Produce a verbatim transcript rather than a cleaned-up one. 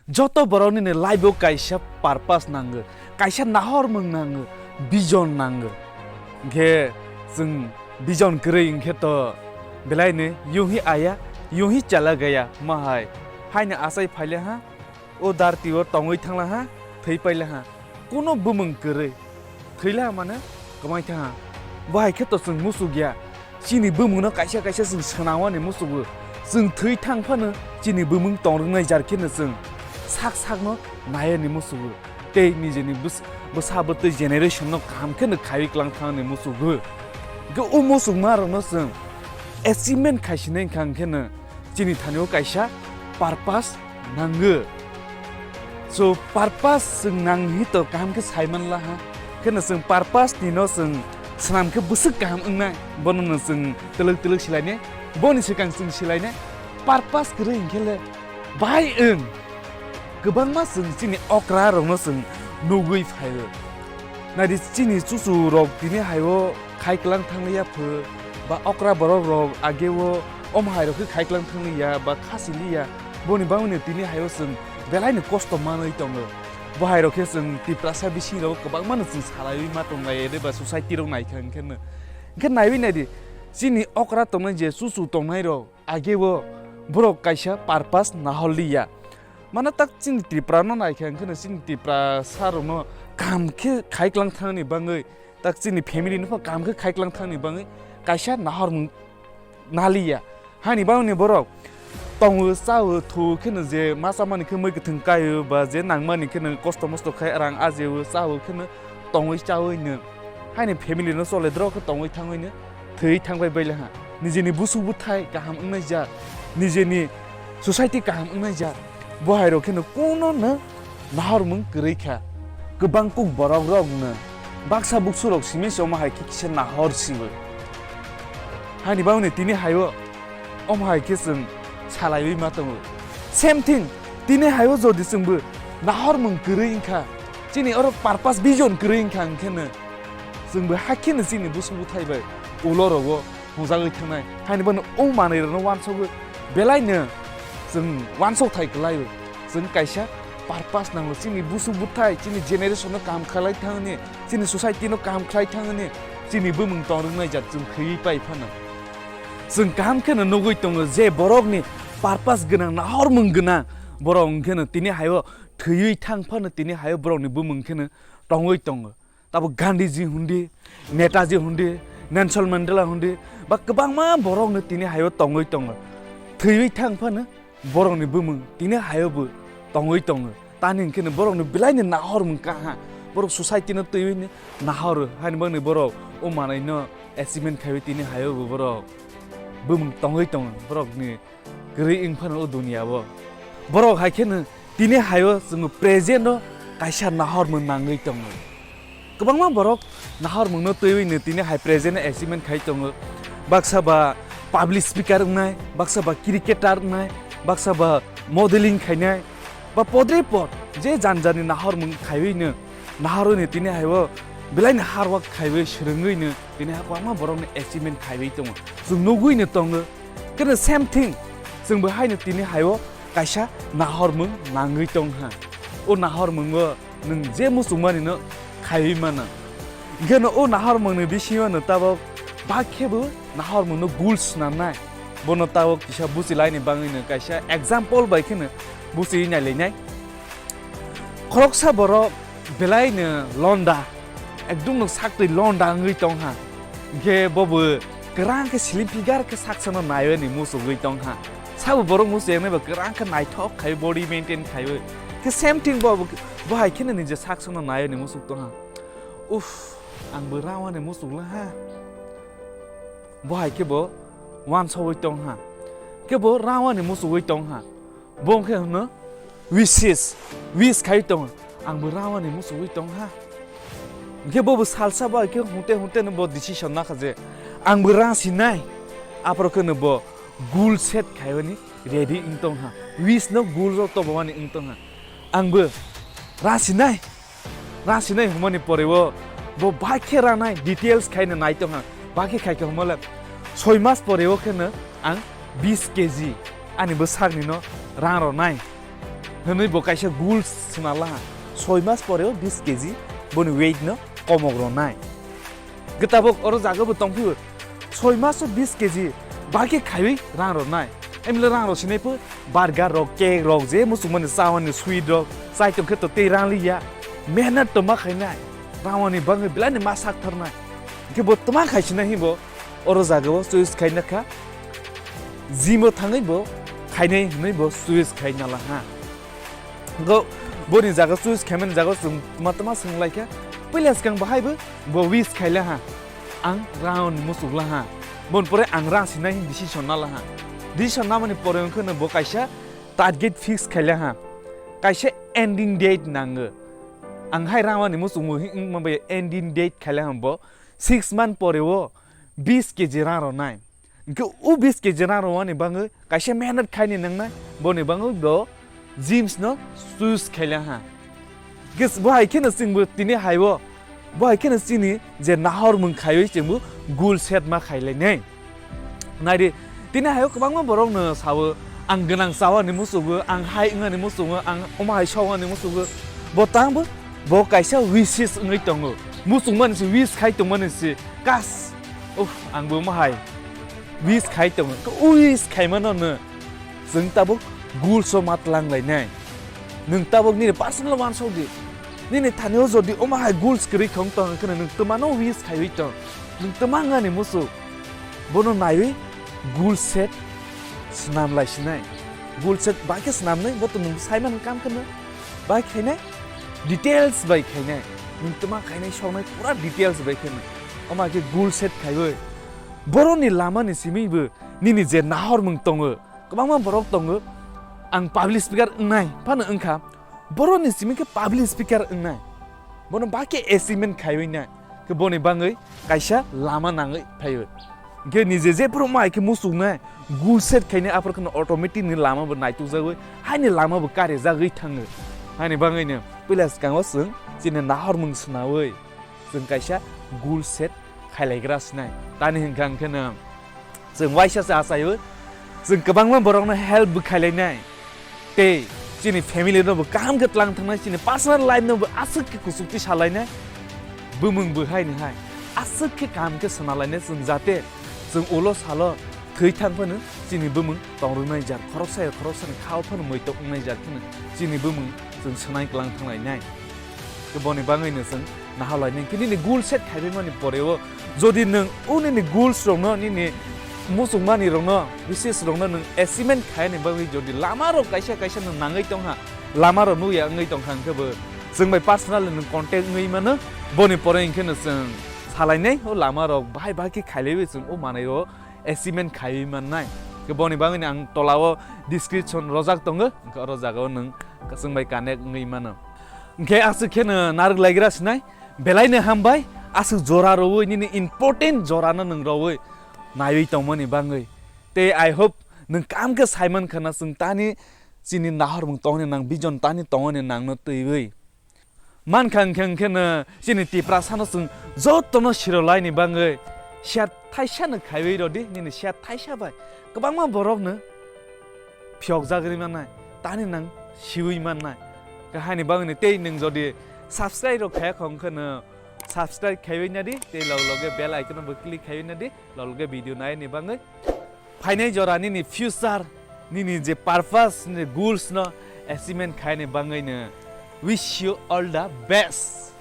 Joto borokni ni life o kaisa purpose nango, kaisa nahormung nango, vision nango. Hwnkhe chwng vision kwrwi hwnkhe to belai ni yunghi aya, yunghi chala gaya ma hai. Haino achai phaile ha, o darti o tongwi thangla ha, thwi paila ha. Kuno bumung kwrwi. Thwila mane kwmai thangha. Bo hai khe to chwng muchuk ya. Chini bumungno kaisa kaisa chwng swnamani muchugo. Chwng thwi thang phano chini bumung tong rwngnai jar kheno chwng sak sakno nayani muchugo. Tei nijeni bwsa bwtwi generation no kaham kheno khaiwi klang thangni muchugo. Hwnkhe o muchukma rokno chwng achievement khaisinai wngkha hwnkhe no chini thani o kaisa purpose nango. So purpose chwng nang hi to kaham khe sai manla ha. Kheno chwng purpose ni no chwng swnam khe bwswk kaham wngnai, bono no chwng twlwk twlwk silainai, boni swkang chwng silainai. Purpose kwrwi hwnkhe le bai wng. Kwbangma chwng chini okra rokno chwng nugwi phaio. Naidi chini chuchu rok tini haio khai klang thanglia pho, ba okra borok rok ageo omo hai rok khe khai klang thanglia ba khasiliya, boni bagwino tini haio chwng belai ni kosto manwi tongo. Bo hai rok khe chwng Tiprasa bising rok kwbangma no chwng salaiwi ma tonglai re ba society rok naikha hwnkhe no. Hwnkhe naiwi naidi chini okra tongnai je chuchu tongnai rok ageo borok kaisa purpose nahorliya. Mano tak chini Tripura no naikha hwnkhe no chini Tiprasa rokno kaham khe khai klang thangni bagwi, tak chini family no kaham khe khai klang thangni bagwi kaisa nahormung naliya. Hani bagwino borok tongo, chao, thu kheno je ma chamani khe mui kwthwng kaio ba je nangmani kheno kosto mosto khai rang ajeo chao kheno tongwi chawi no haini family no chole drok khe tongwi thangwi no thwi thangbai baila ha. Nijeni busu buthai kaham wngnai jar, nijeni society kaham wngnai jar, bo hai rok kheno kuno no nahormung kwrwi kha. Kwbang kuk borok rok no baksa buksu rok simi se omo hai khe kisa nahor sibo. Haini bagwino tini haio omo hai khe chwng salaiwi ma tongo. Same thing, tini haio jodi chwngbo nahormung kwrwi wngkha, chini oro purpose vision kwrwi wngkha, hwnkhe no chwngbo hakhe no chini busu buthai bai ulo rogo hwnjagwi thangnai. Haini bagwino o manwi rokno wansogwi belai no chwng wansok thai kwlaio. Chwng kaisa purpose nango, chini busu buthai, chini generation no kaham khlai thangni, chini society no kaham khlai thangni, chini bumung tong rwngnai jat chwng khaiwi pai phano. Chwng kaham kheno nugwi tongo je borokni purpose gwnang, nahormung gwnang borok hwnkhe no tini haio thwiwi thang phano tini haio borokni bumung kheno tongwi tongo. Tabo Gandhiji hundi, Netaji hundi, Nelson Mandela hundi, ba kwbangma borokno tini haio tongwi tongo. Thwiwi thang phano borokni bumung tini haio bo tongwi tongo. Tani hwnkhe no borokno belaino nahormung kaha. Borok society no twiwi no nahoro. Haini bagwi borok o manwi no achievement khaiwi tini haio bo borok bumung tongwi tongo. Borokni kwrwi wng phano o duniya o. Borok hai kheno tini haio chwng present o kaisa nahormung nangwi tongo. Kwbangma borok nahormungno twiwi no tini hai present o achievement khai tongo. Baksa ba public speaker wngnai, baksa ba cricketer wngnai, baksa ba modeling khainai, ba podre pod je jan jani nahormung khaiwi no, nahorwi no tini haio belaino hard work khaiwi swrwngwi no tini hai kwbangma borokni achievement khaiwi tongo. Chwng nugwi no tongo. Khe no same thing, chwngbo haino tini haio kaisa nahormung nangwi tong ha. O nahormungo nwng je muchungmani no khaiwi mano. Hwnkhe no o nahormungni bisingo no tabok bak khe bo nahormungno goal swnamnai. Bono tabok kisa buchilaini bagwi no kaisa example bai khe no buchiwi nailainai. Khoroksa borok belai no londa, ekdum no saktwi londa wngwi tong ha. Hwnkhe bo bo kwrang khe slim figure khe saksa no naiwi ni muchugwi tong ha. Sabo borok muchung yangnai bo kwrang khe naithok khai body maintain khaiwi. Khe same thing bo, bo hai khe no nini je saksa no naiwi ni muchuk tong ha. Uff, ang bo rawa ni muchuk la ha. Bo hai khe bo wansogwi tong ha. Khe bo rawa ni muchugwi tong ha. Bo wngkhe hwno wishes, wish khai tongo, "Ang bo rawa ni muchugwi tong ha." Hwnkhe bo bo salsa bai khe hunte hunte no bo decision nakha je, "Ang bo rang sinai." Aphuru khe no bo goal set khaimani ready wng tong ha. Wish no goal rok tobomani wng tong ha. "Ang bo rang sinai." Rang sinai hwnmani pore o bo bai khe rangnai details khai no nai tong ha. Bai khe khai khe hwnmale soi mas pore o khe no ang bis kg ani bwsakni no rang rwnai. Hwnwi bo kaisa goals swnalaha. Soi mas poreo bis kg boni weight no komok rwnai. Gwi tabuk oro jaga bo tongphio. Soi maso bis kg bagwi khaiwi rang rwnai. Emle rang rw sinai pho burger rok, cake rok, je muchungmani chawani sweet rok chai tongkhe to tei rang liya. Mehnat to ma khainai. Rangwani bagwi belai ni ma sak tharnai. Hwnkhe bo tma khai sinai hwnwi bo oro jaga o choice khai nakha. Gym o thangwi bo khainai hwnwi bo choice khai nalaha. Go boni jaga choice khaimani jaga o chwng tma tma swng laikha. Puila swkang bahai bo, bo wish khaila ha. Ang rang ni muchuk laha. Bon pore ang rang sinai hwnwi decision nalaha. Decision namani pore wngkhe no bo kaisa target fix khaila ha. Kaisa ending date nango. Ang hai rang ni muchuk mo hi wngma bai ending date khaila ha bo. Six month pore o bis kg rang rwnai. Hwnkhe o bis kg rang rwani bagwi kaisa mehnat khaini nangnai, boni bagwi bo gyms no choose khaila ha. Hwnkhe bo hai kheno chwngbo tini hai o, bo hai kheno chini je nahormung khaiwi chwngbo goal set ma khailainai. Naidi, tini hai o kwbangma borok no sao, ang gwnang chawani musugo, ang hai wngani musugo, ang omo hai sawani musugo. Bo tangbo, bo kaisa wishes wngwi tongo. Muchungmani se wish khai tongmani se kas. Uff, ang bo omo hai wish khai tongo. Wish khaimano no chwng tabuk goals o ma twlang lainai. Nwng tabuk nini personal wansok di. Nini thani o jodi omo hai goals kwrwi khong tong kheno nwng twmano wish khaiwi tong. Nwng twma wngani musu. Bono naiwi goal set swnam lai sinai. Goal set bai khe swnamnai, bo to nwng saiman kam kheno. Bai khainai, details bai khainai. Nwng twma khainai soknai pura details bai kheno. Omo hai khe goal set khaiwi. Boroni lamani simi bo nini je nahormung tongo, kwbangma borok tongo, ang public speaker wngnai phano wngkha, boroni simi khe public speaker wngnai, bono ba khe achievement khaiwi nai, khe boni bagwi kaisa lama nangwi phaiwi. Hwnkhe nije jephuru mai khe muchungnai, goal set khainai, aphuru kheno automatic ni lama bo naitukjagwi, haini lama bo karijagwi thango. Haini bagwino puila swkango chwng chini nahormung swnawi chwng kaisa goal set khailaigra sinai. Tani hwnkha hwnkhe no chwng waisa se achaio, chwng kwbangma borokno help bo khailainai. Tei chini family no bo kaham khe tlang thangnai, chini personal life no bo aswk khe kuchukti salainai. Bumung bo hai ni hai aswk khe kaham khe swnalainai chwng, jate chwng ulo salo thwi thang phano chini bumung tong rwnai jar, khoroksa ya khoroksani khao phano muitok wngnai jar kheno chini bumung chwng swnai klang thanglainai. Khe boni bagwino chwng nahorlainai. Khe nini goal set khaibaimani poreo jodi nwng o nini goals rokno, nini muchungmani rokno, wishes rokno nwng achievement khaini bagwi jodi lama rok kaisa kaisa nwng nangwi tongkha, lama rok nukya wngwi tongkha, hwnkhe bo chwng bai personally nwng contact wngwi mano. Boni pore hwnkhe no chwng salainai o lama rok bahai bahai khe khailaiwi chwng o manwi o achievement khaiwi mannai. Khe boni bagwino ang tolao description rojak tongo, hwnkhe oro jagao nwng chwng bai connect wngwi mano. Hwnkhe aswk kheno narwk laigra sinai, belai no hambai, aswk jora rwui nini important jora no nwng rwui naiwi tongmani bagwi. Tei I hope nwng kaham khe saiman khana chwng tani chini nahormung tongni nang, vision tani tongni nang no twiwi. Mankha hwnkhe hwnkhe no chini Tiprasa no chwng joto no sirolai ni bagwi share thaisa no khaiwi rodi, nini share thaisa bai kwbangma borok no phiyok jagri mannai, tani nang siwi mannai. Khe haini bagwino tei nwng jodi subscribe rok khaya khong khe no subscribe khaiwi nadi, tei log loge bell icon bo click khaiwi nadi, log loge video nai ni bagwi. Phainai jora nini future, nini je purpose, nini goals no achievement khaini bagwi no wish you all the best.